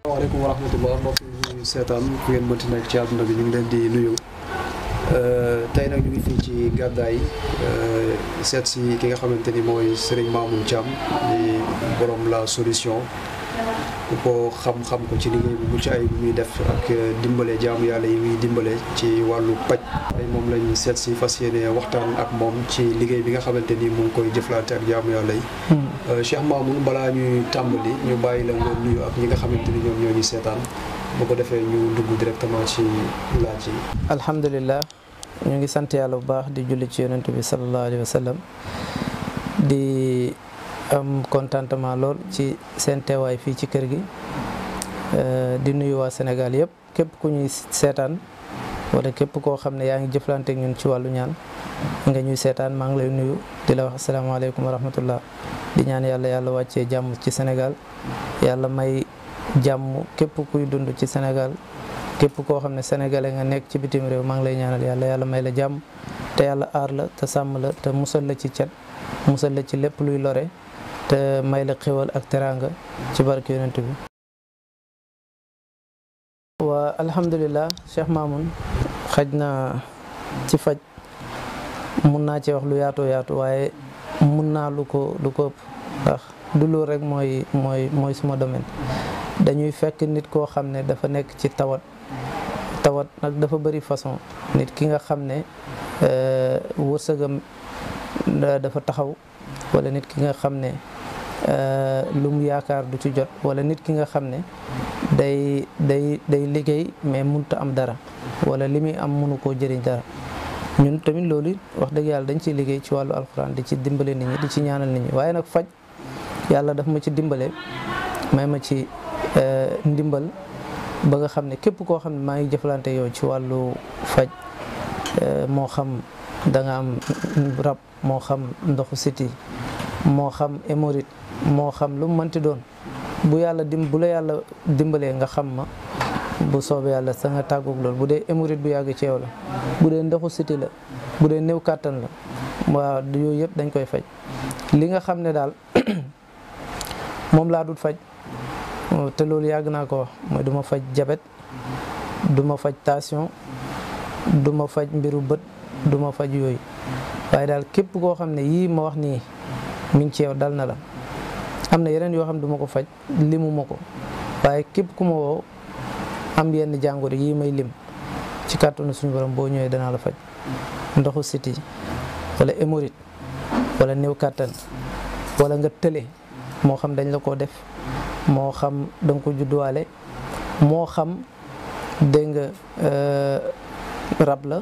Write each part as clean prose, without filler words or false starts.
waaleykum wa rahmatullah mbokk yi seetaan ku ngeen mënti nekk ci àdduna bi ñu ngi leen di nuyu tey nag ñu ngi fii ci Gàddaay seet si ki nga xamante ni mooy Serigne Mamoune Thiam di borom la solution ku ko xam-xam ko ci liggéey bu mucc ayib bi muy def ak dimbale jaamu yàlla yi muy dimbale ci wàllu paj ay moom lañ seet si fas yéene waxtaan ak moom ci liggéey bi nga xamante ni mu ngi koy jëflante ak jaamu yàlla yi Cheikh Mamoune balaa ñuy tàmbali ñu bàyyi la nga nuyu ak ñi nga xamante ni ñoom ñoo ñu seetaan bu ko defee ñu dugg directement ci laaj yi. alhamdulilah ñu ngi sant yàlla bu baax di julli ci yonent bi sallallahu alayhi wa sallam di am contentement lool ci seen teewaay fii ci kër gi di nuyu waa Sénégal yëpp képp ku ñuy seetaan wala képp koo xam ne yaa ngi jëflante ak ñun ci wàllu ñaan nga ñuy seetaan maa ngi lay nuyu di la wax asalaamaaleykum wa rahmatullah di ñaan yàlla wàccee jàmm ci Sénégal yàlla may jàmm képp kuy dund ci Sénégal képp koo xam ne sénégalais nga nekk ci bitim réew maa ngi lay ñaanal yàlla may la jàmm te yàlla aar la te sàmm la te musal la ci cat musal la ci lépp luy lore te may la xéwal ak teraanga ci barke yonent bi. waa alhamdulilah Cheikh Mamoune xaj na ci faj mun naa ci wax lu yaatu waaye mun naa lu ko ëpp ndax du loolu rek mooy suma domaine. dañuy fekk nit koo xam ne dafa nekk ci tawat nag dafa bëri façon nit ki nga xam ne wërsëgam dafa taxaw wala nit ki nga xam ne lu mu yaakaar du ci jot wala nit ki nga xam ne day liggéey mais mënut a am dara wala li muy am mënu koo jëriñ dara ñun tamit loolu wax dëgg yàlla dañ ciy liggéey ci wàllu alxuraan di ci dimbale nit ñi di ci ñaanal nit ñi waaye nag faj yàlla daf ma ci dimbale may ma ci ndimbal ba nga xam ne képp koo xam ne maa ngi jëflante yow ci wàllu faj moo xam da nga am rab moo xam ndoxu siti moo xam hémorroïde moo xam lu mu mënti doon bu la yàlla dimbalee nga xam ma bu soobee yàlla sa nga tàggoog loolu bu dee hémorroïde bu yàgg ci yow la bu dee ndoxu siti la bu dee néew kàttan la waaw yooyu yëpp dañ koy faj li nga xam ne daal moom laa dul faj te loolu yàgg naa ko wax mooy du ma faj jabet du ma faj tension du ma faj mbiru bët du ma faj yooyu waaye daal képp koo xam ne yii ma wax nii mi ngi ci yow dal na la am na yeneen yoo xam ne du ma ko faj limu ma ko waaye képp ku ma woo am yenn jàngoro yii may lim ci kàttanu suñu borom boo ñëwee danaa la faj ndoxu siti wala hémorroïde wala néew kàttan wala nga tële moo xam dañ la koo def moo xam da nga ko judduwaale moo xam dégg nga rab la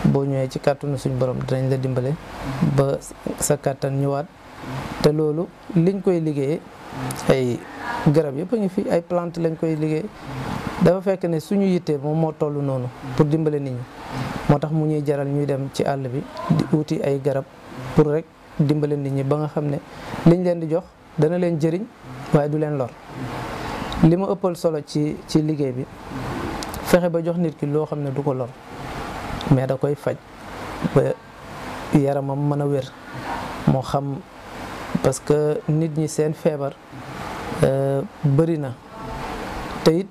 boo ñëwee ci kàttanu suñu borom dinañ la dimbale ba sa kàttan ñëwaat te loolu liñ koy liggéeyee ay garab yëpp a ngi fi ay plante lañ koy liggéey dafa fekk ne suñu yittee moom moo toll noonu pour dimbale nit ñi moo tax mu ñuy jaral ñuy dem ci àll bi di wuti ay garab pour rek dimbale nit ñi ba nga xam ne liñ leen di jox dana leen jëriñ waaye du leen lor li ma ëppal solo ci liggéey bi fexe ba jox nit ki loo xam ne du ko lor mais da koy faj ba yaramam mën a wér moo xam parce que nit ñi seen feebar bëri na te it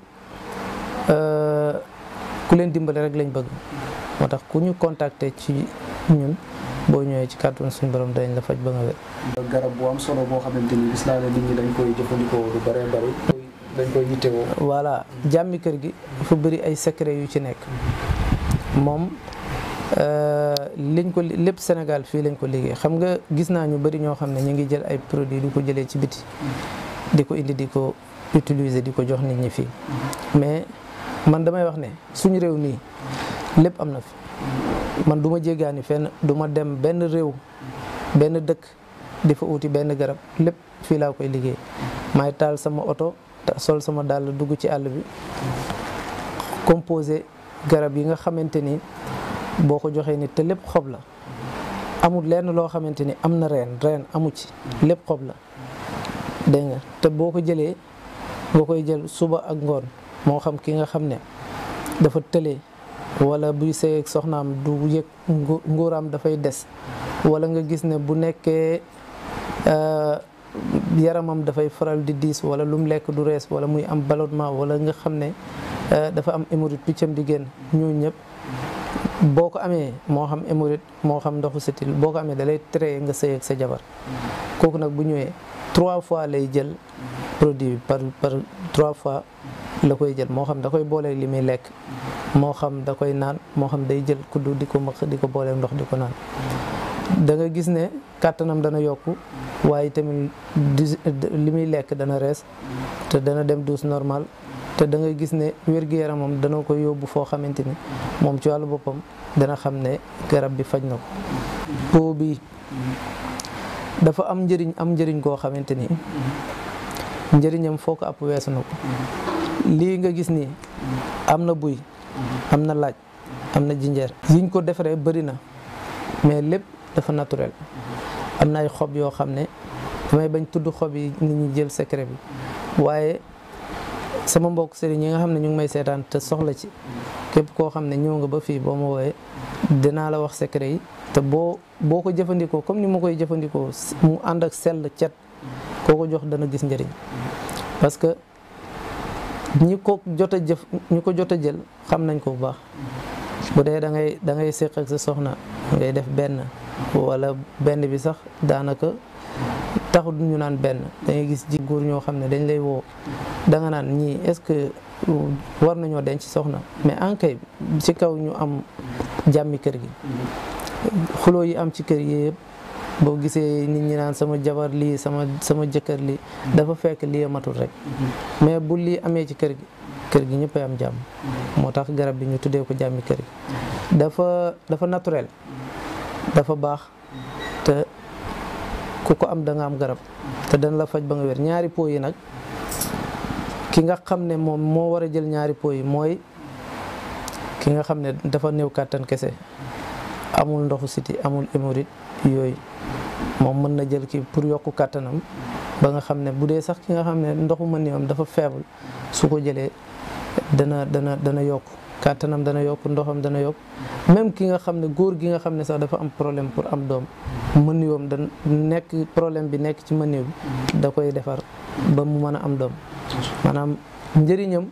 ku leen dimbale rek lañ bëgg moo tax ku ñu contacter ci ñun boo ñëwee ci kàttanu suñu borom dañ la faj ba nga wér. garab bu am solo boo xamante ni gis naa ne nit ñi dañ koy jëfandikoo lu bëree bëri dañ koy yittewoo. voilà jàmmi kër gi dafa bëri ay secret yu ci nekk moom liñ ko lépp Sénégal fii lañ ko liggéey xam nga gis naa ñu bëri ñoo xam ne ñu ngi jël ay produits di ko jëlee ci biti di ko indi di ko utiliser di ko jox nit ñi fii mais man damay wax ne suñu réew nii lépp am na fi. man du ma jéggaani fenn du ma dem benn réew benn dëkk di fa uti benn garab lépp fii laa koy liggéey maay taal sama oto sol sama dàll dugg ci àll bi composé garab yi nga xamante ni boo ko joxee nit te lépp xob la amul lenn loo xamante ni am na reen amu ci lépp xob la dégg nga te boo ko jëlee nga koy jël suba ak ngoon moo xam ki nga xam ne dafa tëlee wala buy sëy ak soxnaam du yëg nguuraam dafay des wala nga gis ne bu nekkee yaramam dafay faral di diis wala lu mu lekk du rees wala muy am ballonnement wala nga xam ne dafa am hémorroïde piccam di génn ñooñu ñëpp boo ko amee moo xam hémorroïde moo xam ndoxu sitil boo ko amee da lay tere nga sëy ak sa jabar kooku nag bu ñëwee 3 fois lay jël produit bi par 3 fois la koy jël moo xam da koy booleeg li muy lekk moo xam da koy naan moo xam day jël kuddu di ko mëq di ko booleeg ndox di ko naan da nga gis ne kàttanam dana yokku waaye tamit li muy lekk dana rees te dana dem douche normal te da nga gis ne wér-gu-yaramam dana ko yóbbu foo xamante ni moom ci wàllu boppam dana xam ne garab bi faj na ko po bi dafa am njëriñ koo xamante ni njëriñam foo ko àpp weesu na ko lii nga gis ni am na buy am na laaj am na jinjeer yiñ ko defaree bëri na mais lépp dafa naturel am na ay xob yoo xam ne damay bañ tudd xob yi nit ñi jël secret bi waaye sama mbokk sëriñ yi nga xam ne ñu ngi may seetaan te soxla ci képp koo xam ne ñëw nga ba fii boo ma wooyee dinaa la wax secret yi te boo ko jëfandikoo comme ni ma koy jëfandikoo mu ànd ak sell cet koo ko jox dana gis njëriñ parce que ñi ko jot a jël xam nañ ko bu baax bu dee da ngay séq ak sa soxna ngay def benn wala benn bi sax daanaka taxul ñu naan benn da ngay gis ji góor ñoo xam ne dañ lay woo da nga naan ñii est-ce que war nañoo denc soxna mais en kay ci kaw ñu am jàmmi kër gi xuloo yi am ci kër yi yëpp boo gisee nit ñi naan sama jabar lii sama jëkkër lii dafa fekk lii matul rek mais bu lii amee ci kër gi ñëppay am jàmm moo tax garab bi ñu tuddee ko jàmmi kër gi dafa naturel dafa baax te ku ko am da nga am garab te dana la faj ba nga wér ñaari pot yi nag ki nga xam ne moom moo war a jël ñaari pot yi mooy ki nga xam ne dafa néew kàttan kese amul ndoxu siti amul hémorroïde yooyu moom mën na jël kii pour yokku kàttanam ba nga xam ne bu dee sax ki nga xam ne ndoxu mëniwam dafa faible su ko jëlee dana yokk kàttanam dana yokk ndoxam dana yokk même ki nga xam ne góor gi nga xam ne sax dafa am problème pour am doom mëniwam da nekk problème bi nekk ci mëniw bi da koy defar ba mu mën a am doom maanaam njëriñam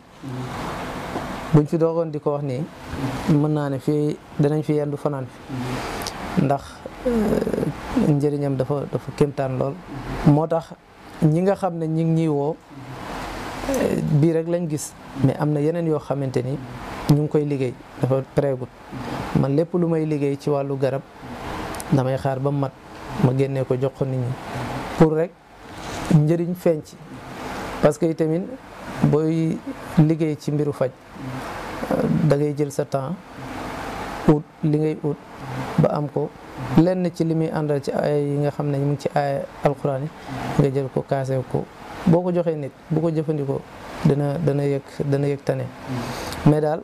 buñ fi doogoon di ko wax nii mën naa ne fii danañ fi yendu fanaan fi ndax njëriñam dafa kéemtaan lool moo tax ñi nga xam ne ñi ngi ñuy woo bii rek lañ gis mais am na yeneen yoo xamante ni ñu ngi koy liggéey dafa prégut man lépp lu may liggéey ci wàllu garab damay xaar ba mat ma génnee ko jox ko nit ñi pour rek njëriñ feeñ ci parce que itamit booy liggéey ci mbiru faj da ngay jël sa temps ut li ngay ut ba am ko lenn ci li muy àndal ci ay yi nga xam ne mu ngi ci ay alxuraan yi nga jël ko kaase ko boo ko joxee nit bu ko jëfandikoo dana yëg tane mais daal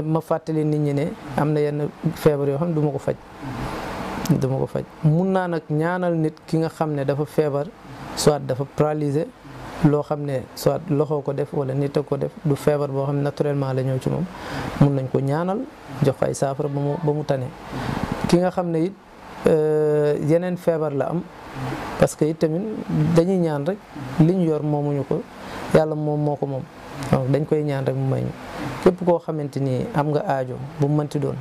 ma fàttali nit ñi ne am na yenn feebar yoo xam ne du ma ko faj mun naa nag ñaanal nit ki nga xam ne dafa feebar soit dafa paralysé loo xam ne soit loxo ko def wala nit a ko def du feebar boo xam ne naturellement la ñëw ci moom mun nañ ko ñaanal jox ko ay saafara ba mu tane ki nga xam ne it yeneen feebar la am parce que it tamit dañuy ñaan rek li ñu yor moomuñu ko yàlla moom moo ko moom donc dañ koy ñaan rek mu may ñu képp koo xamante ni am nga aajo bu mu mënti doon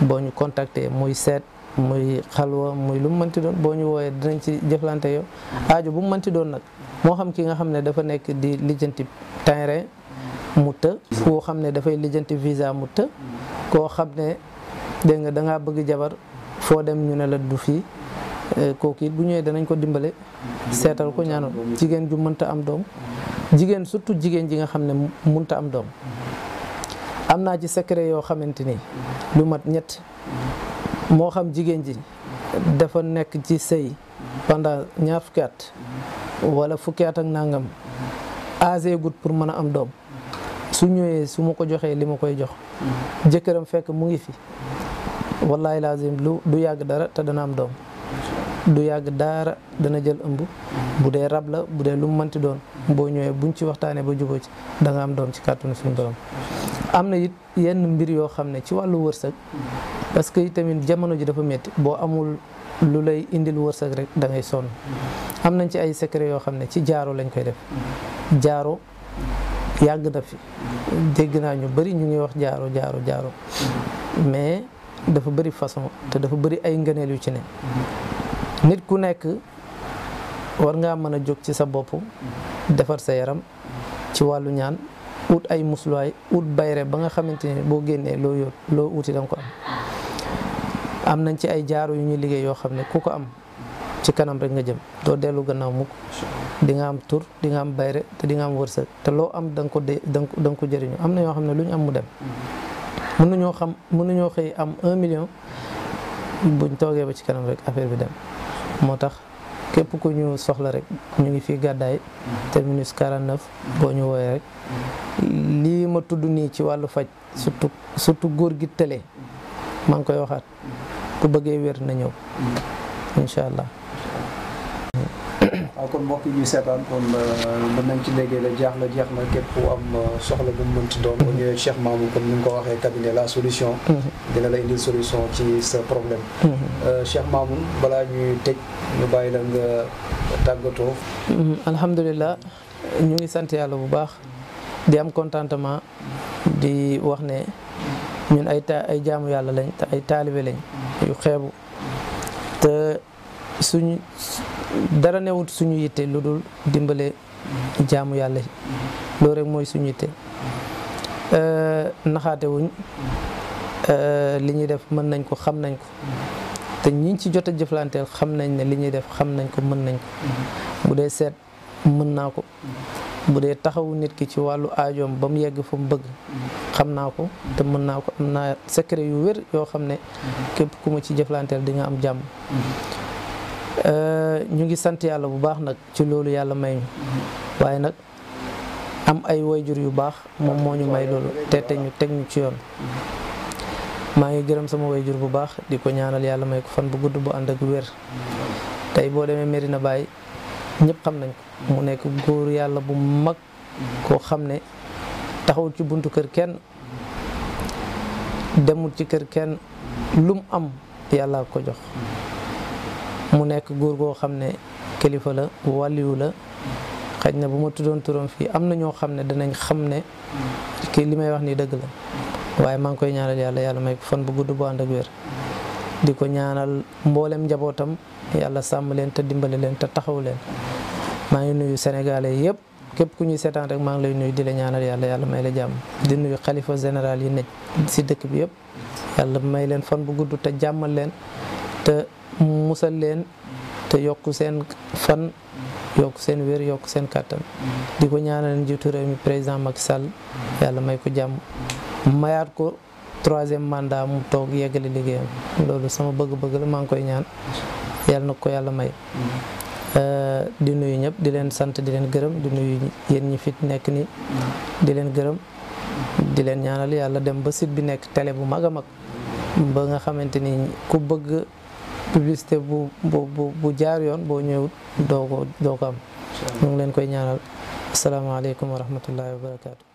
boo ñu contacter muy seet muy xalwa muy lu mu mënti doon boo ñu wooyee dinañ ci jëflante yow aajo bu mu mënti doon nag moo xam ki nga xam ne dafa nekk di lijjanti terrain mu të koo xam ne dafay lijjanti visa mu të koo xam ne dégg nga dangaa bëgg jabar foo dem ñu ne la du fii kooku it bu ñëwee danañ ko dimbale seetal ko ñaanal jigéen ju mënta am doom jigéen surtout jigéen ji nga xam ne mënta am doom am naa ci secret yoo xamante ni lu mat ñett moo xam jigéen ji dafa nekk ci sëy pendant ñaar fukki at wala fukki at ak nangam âgé gut pour mën a am doom su ñëwee su ma ko joxee li ma koy jox jëkkëram fekk mu ngi fi wallahi lazim du yàgg dara te dana am doom du yàgg dara dana jël ëmb bu dee rab la bu dee lu mu mënti doon boo ñëwee buñ ci waxtaanee ba jubóo ci da nga am doom ci kàttanu suñu borom. am na it yenn mbir yoo xam ne ci wàllu wërsëg parce que tamit jamono ji dafa métti boo amul lu lay indil wërsëg rek da ngay sonn. am nañ ci ay secret yoo xam ne ci jaaro lañ koy def. jaaro yàgg na fi dégg naa ñu bari ñu ngi wax jaaro mais dafa bari façon te dafa bari ay ngëneel yu ci ne. nit ku nekk war ngaa mën a jóg ci sa bopp defar sa yaram ci wàllu ñaan ut ay musluwaay ut bayre ba nga xamante ne boo génnee loo uti danga ko am nañ ci ay jaaro yu ñuy liggéey yoo xam ne ku ko am ci kanam rek nga jëm doo dellu gannaaw mukk di nga am tur di nga am bayre te di nga am wërsëg te loo am da nga ko jëriñu. am na ñoo xam ne lu ñu am mu dem mën nañoo xëy am 1 million buñ toogee ba ci kanam rek affaire bi dem. moo tax képp ku ñu soxla rek ñu ngi fii Gàddaay terminus 49 boo ñu wooyee rek lii ma tudd nii ci wàllu faj surtout góor gi tële maa ngi koy waxaat ku bëggee wér na ñëw incha allah. waaw kon mbokk yi ñuy seetaan kon mën nañ ci léegi la jeex na képp ku am soxla bu mu mënti doon bu ñëwee Cheikh Mamoun comme ni nga ko waxee cabinet la solution dina la indil solution ci sa problème. Cheikh Mamoun balaa ñuy tëj ñu bàyyi la nga tàggatoo. alhamdulilah ñu ngi sant yàlla bu baax di am contentement di wax ne ñun ay jaamu yàlla lañ te ay taalibe lañ yu xeebu te suñu dara newut suñu yitte lu dul dimbale jaamu yàlla yi loolu rek mooy suñu yitte naxaate wuñ li ñuy def mën nañ ko xam nañ ko te ñiñ ci jot a jëflanteel xam nañ ne li ñuy def xam nañ ko mën nañ ko bu dee seet mën naa ko bu dee taxawu nit ki ci wàllu aajoom ba mu yegg fa mu bëgg xam naa ko te mën naa ko am naa secret yu wér yoo xam ne képp ku ma ci jëflanteel di nga am jàmm. ñu ngi sant yàlla bu baax nag ci loolu yàlla may ñu waaye nag am ay wayjur yu baax moom moo ñu may loolu te teg ñu ci yoon. maa ngi gërëm sama wayjur bu baax di ko ñaanal yàlla may ko fan bu gudd bu ànd ak wér. tey boo demee Medina Baye ñëpp xam nañ ko mu nekk góor yàlla bu mag koo xam ne taxawul ci buntu kër kenn demul ci kër kenn lum am yàlla ko jox. mu nekk góor goo xam ne kilifa la wàlliwu la xëy na bu ma tuddoon turam fii am na ñoo xam ne danañ xam ne kii li may wax nii dëgg la waaye maa ngi koy ñaanal yàlla may ko fan bu gudd bu ànd ak wér. di ko ñaanal mboolem njabootam yàlla sàmm leen te dimbali leen te taxaw leen. maa ngi nuyu sénégalais yëpp képp ku ñuy seetaan rek maa ngi lay nuyu di la ñaanal yàlla may la jàmm di nuyu xalifa général yi nekk si dëkk bi yëpp yàlla may leen fan bu gudd te jàmmal leen te musal leen te yokk seen fan yokk seen wér yokk seen kàttan. di ko ñaanal njiitu réew mi président Macky Sall yàlla may ko jàmm mayaat ko 3e mandat mu toog yeggali liggéeyam loolu sama bëgg-bëgg la maa ngi koy ñaan yàlla na ko yàlla may. di nuyu ñëpp di leen sant di leen gërëm di nuyu yéen ñi fit nekk ni di leen gërëm di leen ñaanal yàlla dem ba site bi nekk télé bu mag a mag ba nga xamante ni ku bëgg publicité bu jaar yoon boo ñëwut doo ko am ñu ngi leen koy ñaanal asalaamaaleykum wa rahmatullahi wa barakaatu.